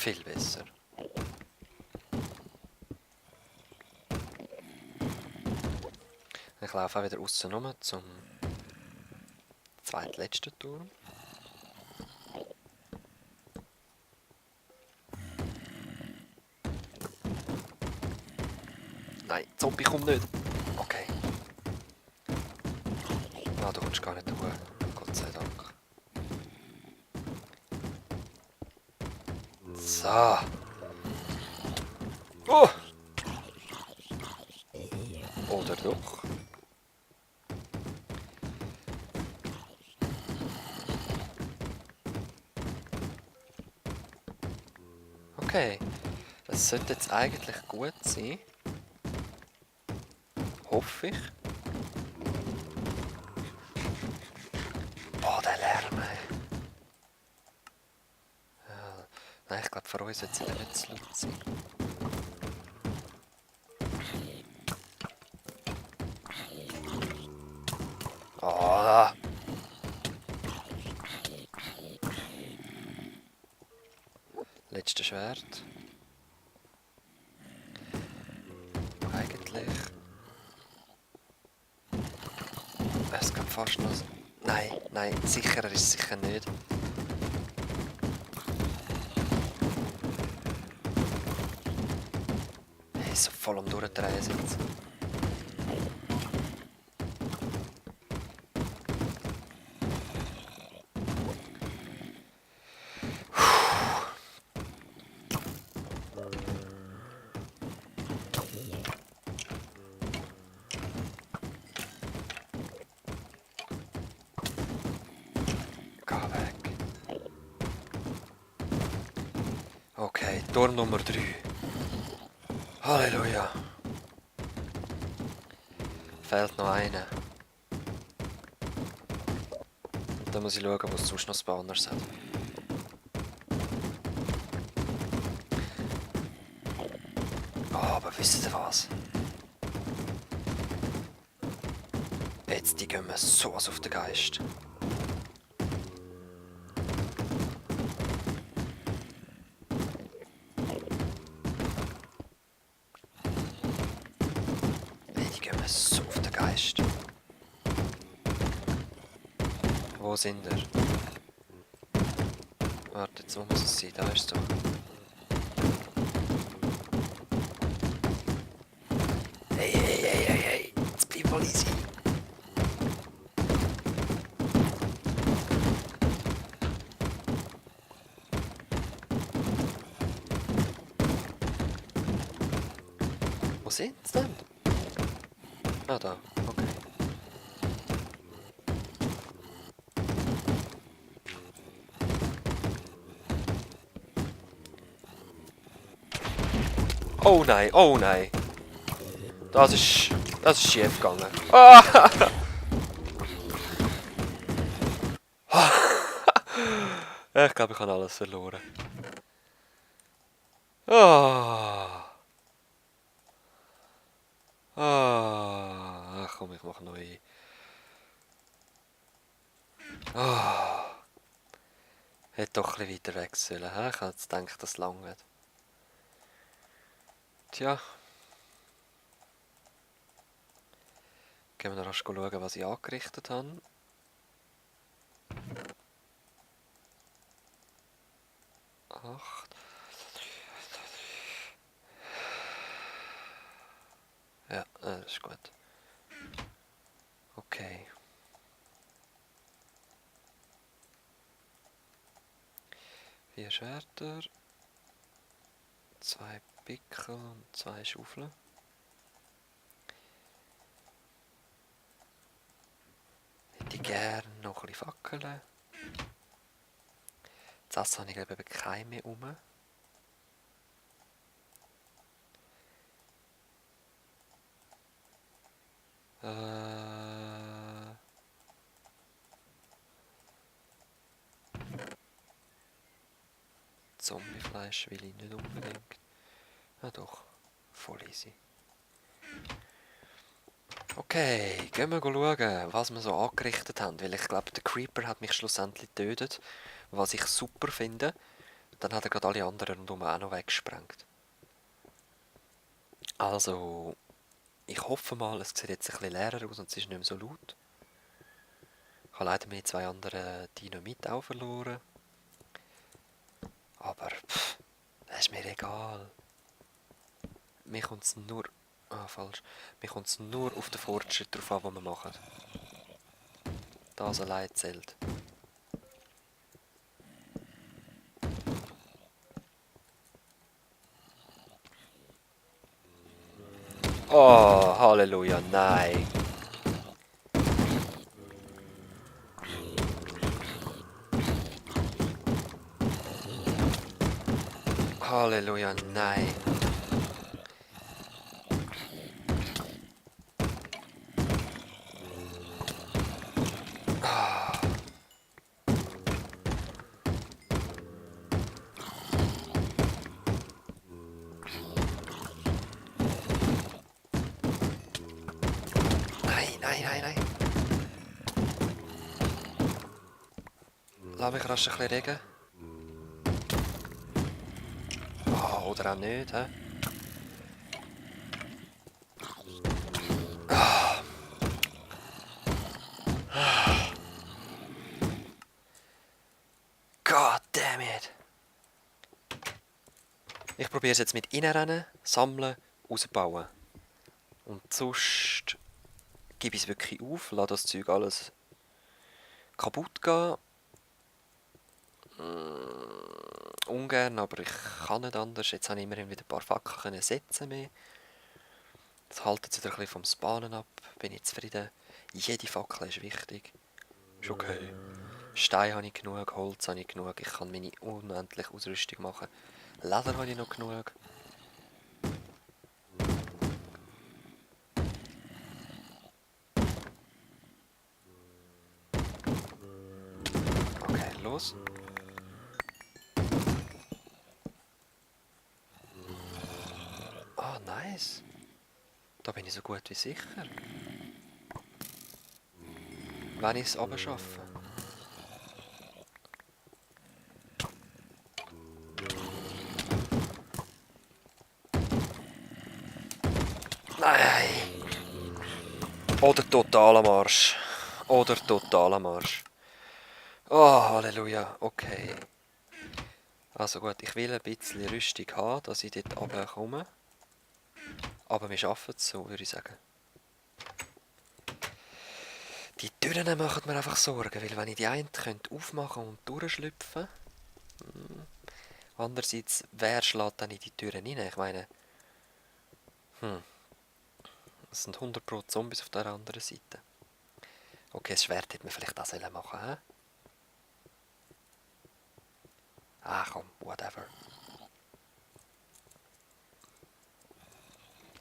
Viel besser. Ich laufe auch wieder aussen rum zum zweitletzten Turm. Nein, Zombie kommt nicht. Okay. Ah, du kommst gar nicht hoch. Gott sei Dank. So. Oh! Oder doch? Okay. Das sollte jetzt eigentlich gut sein. Hoffe ich. Boah, der Lärm, ey. Ja, nein, ich glaube, für uns wird es nicht zu laut sein. Oh. Letztes Schwert. Eigentlich. Es geht fast noch. Nein, nein, sicherer ist es sicher nicht. Hey, so voll am Durchdrehen sind. Geh weg. Okay, Turm Nummer 3. Halleluja. Fehlt noch einer. Und dann muss ich schauen, wo es sonst noch Spawners hat. Oh, aber wisst ihr was? Jetzt, die gehen mir sowas auf den Geist. Die gehen mir so auf den Geist. Wo sind ihr? Warte, jetzt wo muss es sein? Da ist es doch. Hey, hey, hey, hey, hey! Jetzt bleib mal easy! Wo sind sie denn? Ah, da. Okay. Oh nein, oh nein! Das ist schief gegangen. Ah! Ich glaube, ich habe alles verloren. Ah! Ah! Ach komm, ich mache neu. Ah! Hätte doch ein bisschen weiter weg sollen. Ich habe jetzt gedacht, das lange. Tja. Gehen wir noch rasch schauen, was ich angerichtet habe. Acht. Ja, das ist gut. Okay. Vier Schwerter. 2 Pickel und 2 Schaufeln. Hätte ich gerne noch ein bisschen Fackeln. Das habe ich glaube ich keine mehr rum. Zombiefleisch will ich nicht unbedingt. Ah doch, voll easy. Okay, gehen wir schauen, was wir so angerichtet haben. Weil ich glaube, der Creeper hat mich schlussendlich getötet. Was ich super finde. dann hat er gerade alle anderen rundum auch noch weggesprengt. Also, ich hoffe mal, es sieht jetzt ein bisschen leerer aus und es ist nicht mehr so laut. Ich habe leider meine 2 anderen Dynamit auch verloren. Aber, das ist mir egal. Mir kommt es nur... Ah, falsch. Mir kommt es nur auf den Fortschritt drauf an, den wir machen. Das allein zählt. Oh, Halleluja, nein. Halleluja, nein. Nein, nein, nein, nein. Lass mich rasch ein bisschen regen. Oh, oder auch nicht, hä? God damn it. Ich probiere es jetzt mit reinrennen, sammeln, ausbauen. Und sonst gebe ich es wirklich auf, lasse das Zeug alles kaputt gehen. Ungern, aber ich kann nicht anders. Jetzt habe ich immerhin wieder ein paar Fackeln setzen mehr. Das hält jetzt wieder ein bisschen vom Spawnen ab. Bin ich zufrieden. Jede Fackel ist wichtig. Ist okay. Stein habe ich genug, Holz habe ich genug. Ich kann meine unendliche Ausrüstung machen. Leder habe ich noch genug. Okay, los. Ah, nice. Da bin ich so gut wie sicher. Wenn ich es aber schaffe. Nein! Oder totaler Marsch. Oder totaler Marsch. Oh, Halleluja. Okay. Also gut, ich will ein bisschen Rüstung haben, dass ich dort runterkomme. Aber wir schaffen es so, würde ich sagen. Die Türen machen mir einfach Sorgen, weil wenn ich die eine könnte aufmachen und durchschlüpfen. Andererseits, wer schlägt dann in die Türen rein? Ich meine, es sind 100% Zombies auf der anderen Seite. Okay, das Schwert hätte man vielleicht auch machen sollen, hä? Ah komm, whatever.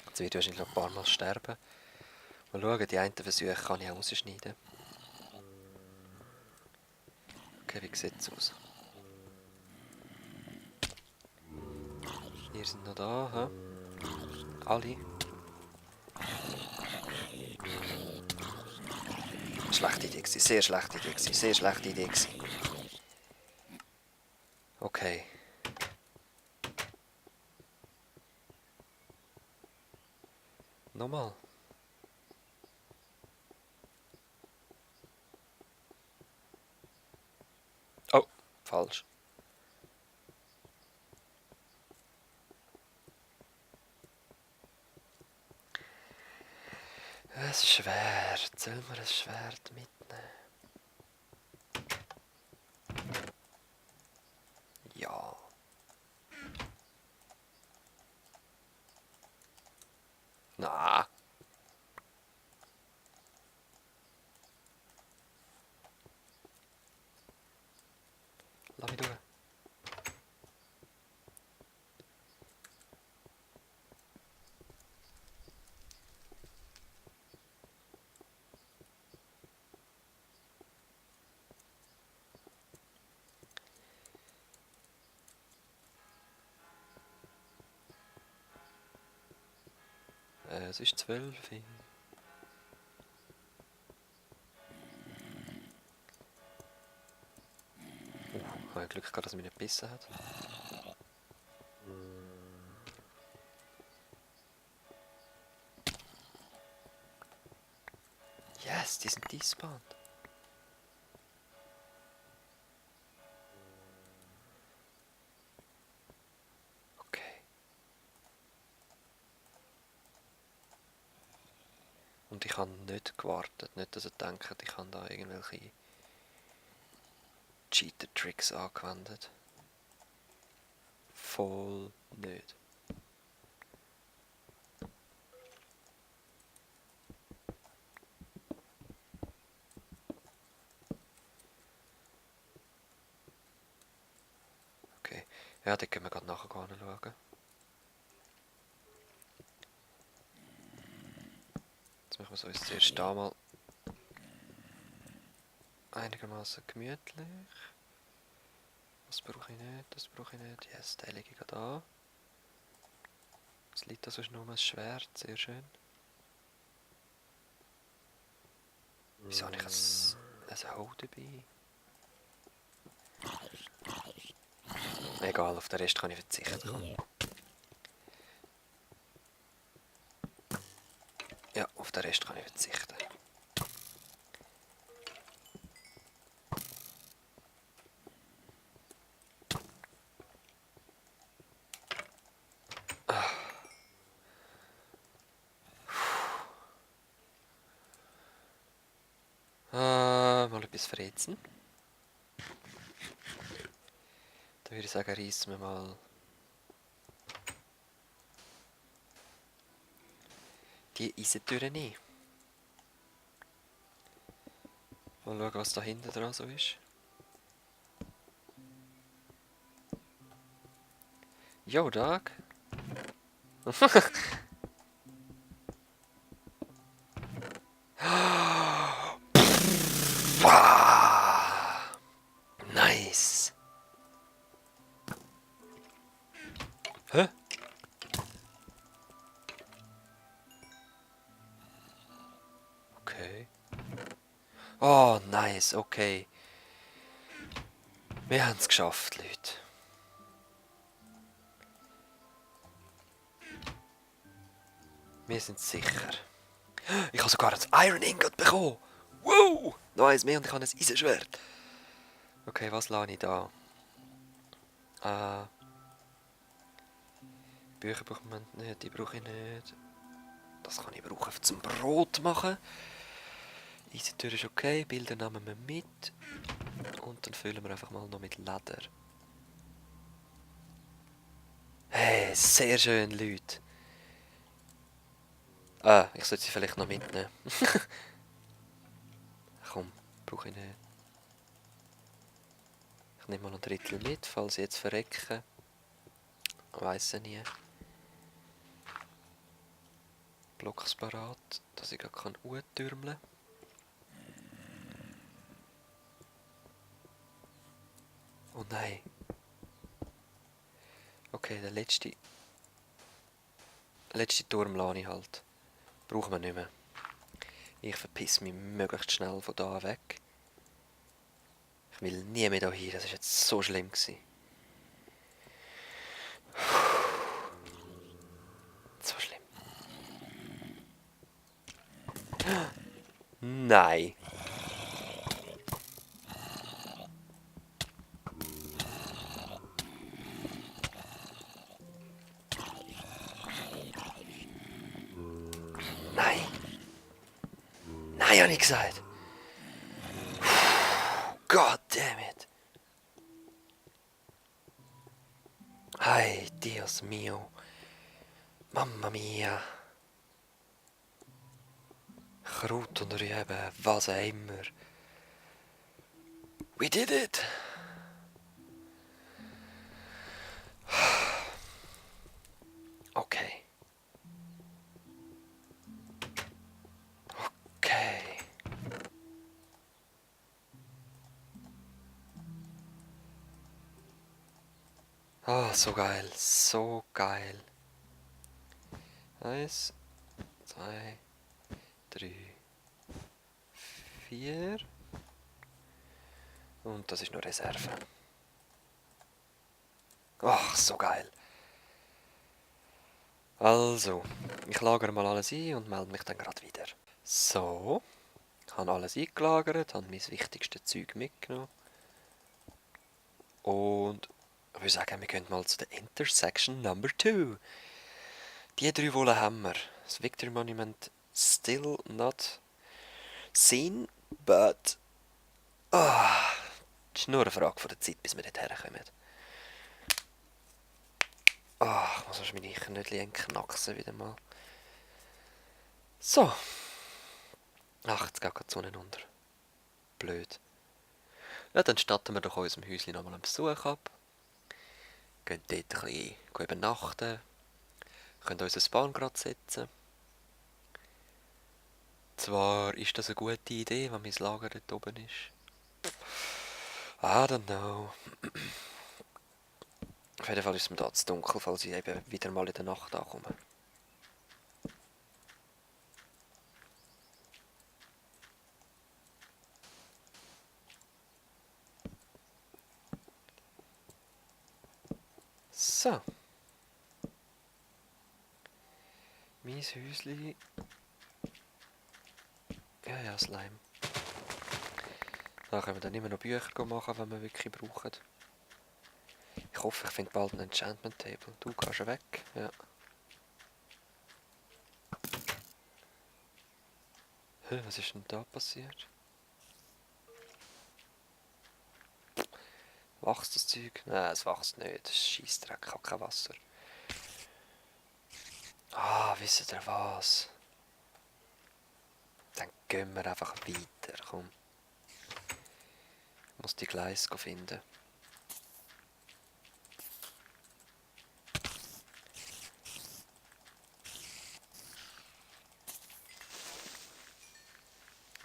Jetzt wird ich wahrscheinlich noch ein paar Mal sterben. Mal schauen, die einen Versuche kann ich auch rausschneiden. Okay, wie sieht es aus? Ihr sind noch da, hä? Alle? Schlechte Idee gewesen, sehr schlechte Idee gewesen, sehr schlechte Idee gewesen. Okay. Nochmal. Oh, falsch. Ein Schwert. Sollen wir ein Schwert mitnehmen? Ja. Na. Lass mich durch. Es ist 12. Habe ich Glück gehabt, dass er mich nicht gebissen hat. die sind despawned. Okay. Und ich habe nicht gewartet. Nicht, dass ihr denkt, ich habe da irgendwelche Cheater-Tricks angewendet. Voll nicht. Okay. Ja, da können wir gerade nachher schauen. Jetzt machen wir es uns zuerst da mal einigermaßen gemütlich. Das brauche ich nicht, das brauche ich nicht. Yes, den lege ich gerade an. Es liegt da sonst nur ein Schwert, sehr schön. Wieso habe ich ein Hau dabei? Egal, auf den Rest kann ich verzichten. Komm. Ja, auf den Rest kann ich verzichten. Mal etwas verrätseln. Dann würde ich sagen, reissen wir mal die Eisentüren ein. Mal schauen, was da hinten dran so ist. Jo, Dag. Nice. Hä? Okay. Oh, nice, okay. Wir haben es geschafft, Leute. Wir sind sicher. Ich habe sogar ein Iron Ingot bekommen. Wow! Noch eins mehr und ich habe ein Eisenschwert. Okay, was lasse ich da? Bücher braucht man nicht, die brauche ich nicht. Das kann ich brauchen zum Brot machen. Eisentür ist okay, Bilder nehmen wir mit. Und dann füllen wir einfach mal noch mit Leder. Hey, sehr schön, Leute. Ich sollte sie vielleicht noch mitnehmen. Komm, brauche ich nicht. Ich nehme mal ein Drittel mit, falls sie jetzt verrecken. Weiss ich nie. Blocks parat, dass ich gerade untürmeln kann. Oh nein. Okay, der letzte Turm lasse ich halt. Brauchen wir nicht mehr. Ich verpiss mich möglichst schnell von da weg. Ich will nie mehr da hin, das war jetzt so schlimm gewesen. So schlimm. Nein. Nein. Nein, habe ich gesagt. God damn it. Ay, Dios mio. Mamma mia. Kraut und Rüben, was auch immer. We did it! Okay. Okay. Ah, so geil, so geil. 1, 2, 3, 4. Und das ist nur Reserve. Ach, so geil. Also, ich lagere mal alles ein und melde mich dann gerade wieder. So, ich habe alles eingelagert, habe mein wichtigstes Zeug mitgenommen. Und ich würde sagen, wir gehen mal zu der Intersection Number 2. Die 3 Wollen haben wir. Das Victory Monument still not seen, but... es ist nur eine Frage von der Zeit, bis wir dort herkommen. Ich muss erst meine Knödel entknacksen wieder mal. So. Ach, jetzt geht die Sonne unter. Blöd. Ja, dann statten wir doch unserem Häuschen nochmal einen Besuch ab. Gehen dort ein bisschen übernachten. Können uns ins Bahn setzen. Zwar ist das eine gute Idee, wenn mein Lager dort oben ist. I don't know. Auf jeden Fall ist es mir da zu dunkel, falls ich eben wieder mal in der Nacht ankomme. So. Mein Häuschen. Ja, Slime. Da können wir dann immer noch Bücher machen, wenn wir wirklich brauchen. Ich hoffe, ich finde bald ein Enchantment Table. Du kannst weg. Ja. Was ist denn da passiert? Wächst das Zeug? Nein, es wächst nicht. Das ist Scheissdreck, ich habe kein Wasser. Wisst ihr was? Dann gehen wir einfach weiter, komm. Ich muss die Gleise finden.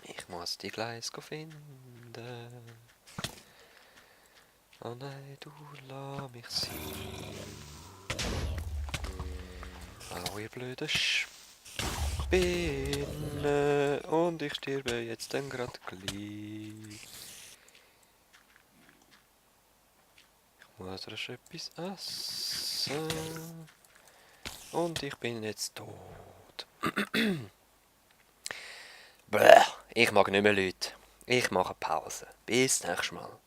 Ich muss die Gleise finden. Oh nein, du lass mich sein. Oh, ihr blöde Spinnen. Und ich sterbe jetzt dann grad gleich. Ich muss erst etwas essen. Und ich bin jetzt tot. Bäh, ich mag nicht mehr Leute. Ich mache Pause. Bis nächstes Mal.